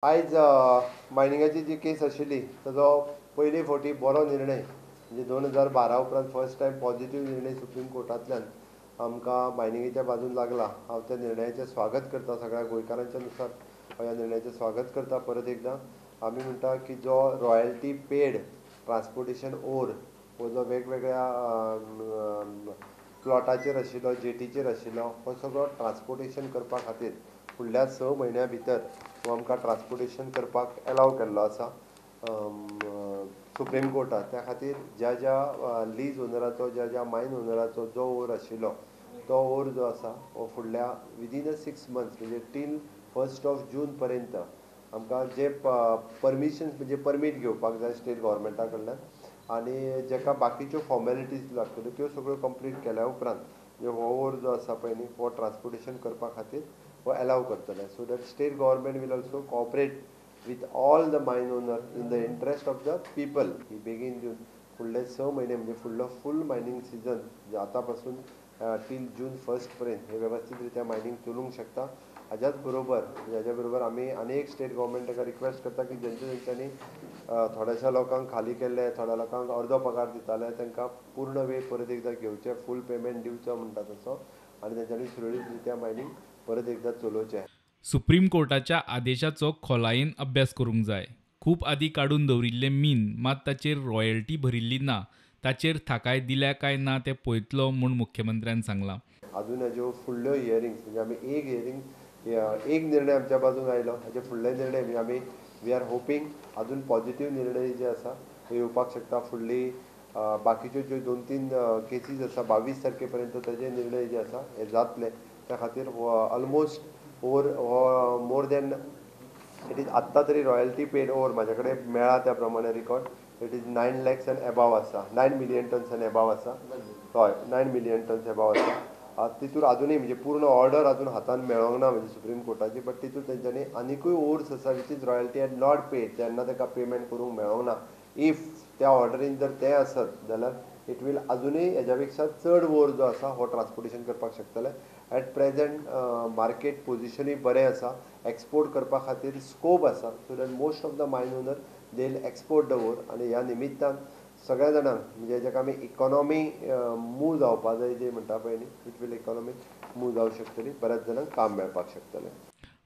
आयज मायनिंगाची जी केस आशिल्ली ताजो पयले फावटी बरो निर्णय म्हणजे 2012 उपरांत फर्स्ट टायम पॉझिटिव्ह निर्णय सुप्रीम कोर्टांतल्यान आमकां मायनिंगेच्या बाजून लागला. हांव त्या निर्णयाचें स्वागत करता, सगळ्या गोंयकारांच्या नुसार हांव ह्या निर्णयाचें स्वागत करता. परत एकदां आमी म्हणटा की जो रॉयल्टी पेड ट्रान्सपोर्टेशन ओर हो जो वेगवेगळ्या प्लॉटाचेर आशिल्लो, जेटीचेर आशिल्लो, हो सगळो ट्रान्सपोर्टेशन करपा खातीर फुडल्या 6 म्हयन्या भितर हो आमकां ट्रान्सपोर्टेशन करपाक एलाव केल्लो आसा सुप्रीम कोर्टान. त्या खातीर ज्या ज्या लीज ओनराचो, ज्या ज्या मायन ओनराचो जो ओर आशिल्लो तो ओर जो आसा हो फुडल्या विदीन अ 6 मंथ्स म्हणजे टील 1 जून पर्यंत आमकां जे परमिशन्स म्हणजे परमीट घेवपाक जाय स्टेट गव्हर्मेंटा कडल्यान आनी जेका बाकीच्यो फॉर्मेलिटीज लागतल्यो त्यो सगळ्यो कंप्लीट केल्या उपरांत म्हणजे हो ओर जो आसा पळय न्ही हो ट्रान्सपोर्टेशन करपा खातीर हो एलाव करतले. So that state government will also cooperate with all the mine owner in the interest of the people. ही बेगीन दिवन फुडले 6 म्हयने म्हणजे फुडलो फूल मायनींग सिजन आतां पासून टील जून 1 पर्यंत हे वेवस्थीत रित्या मायनींग चलूंक शकता. हाज्याच बरोबर हाज्या बरोबर आमी आनी एक स्टेट गव्हर्मेंट ताका रिक्वेस्ट करता की जेंच्या तेंच्यांनी थोड्याशा लोकांक खाली केल्ले, थोड्या लोकांक अर्दो पगार दिताले, तांकां पूर्ण वेळ परत एकदां घेवचें, फूल पेमेंट दिवचो म्हणटा तसो, आनी तेंच्यांनी सुरळीत रित्या मायनींग परत एकदां चलोवचें. सुप्रीम कोर्टाच्या आदेशाचो खोलायेन अभ्यास करूंक जाय. खूब आदीं काडून दवरिल्लें मीन मात ताचेर रॉयल्टी भरिल्ली ना, ताचेर थाकाय दिल्या काय ना तें पळयतलो म्हूण मुख्यमंत्र्यान सांगलां. अजून हाज्यो फुडल्यो हियरिंग्स म्हणजे आमी एक हियरींग एक निर्णय आमच्या बाजून आयलो, हाजे फुडले निर्णय म्हणजे आमी we are hoping अजून पॉझिटिव्ह निर्णय जे आसा ते येवपाक शकता. फुडली बाकीच्यो ज्यो 2-3 केसीस आसा 22 तारखे पर्यंत ताजे निर्णय जे आसा हे जातले. त्या खातीर ऑलमोस्ट ओवर हो मोर दॅन it is आत्तां तरी रॉयल्टी पेड ओवर म्हाज्या कडेन मेळ्ळा त्या प्रमाणे record it is 9 lakhs and above आसा, 9 मिलियन टन्स एन्ड एबाव आसा. हय, 9 मिलियन टन्स एबाव आसा. तितूर अजुनूय म्हणजे पूर्ण ऑर्डर अजून हातान मेळोंक ना म्हणजे सुप्रीम कोर्टाची, बट तितूर तेंच्यांनी आनिकूय ओर्स आसा which is royalty and not paid, तेन्ना ताका पेमेंट करूंक मेळोंक ना. If त्या ऑर्डरीन जर तें आसत जाल्यार it will अजुनूय हेज्या पेक्षा चड ओर जो आसा हो ट्रान्सपोर्टेशन करपाक शकतले. एट प्रेजेंट मार्केट पोजिशनूय बरें आसा, एक्सपोर्ट करपा खातीर स्कोप आसा. So that most of the mine owner they will export the ore. आनी ह्या निमित्तान सगळ्या जाणांक म्हणजे जेका आमी इकॉनॉमी मूव जावपा जाय जे म्हणटा पळय न्ही, it will economy move जावंक शकतली, बऱ्याच जाणांक काम मेळपाक शकतलें.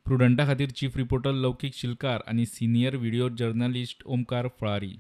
प्रुडंटा खातीर चीफ रिपोर्टर लौकीक शिलकार आनी senior video journalist Omkar Falari.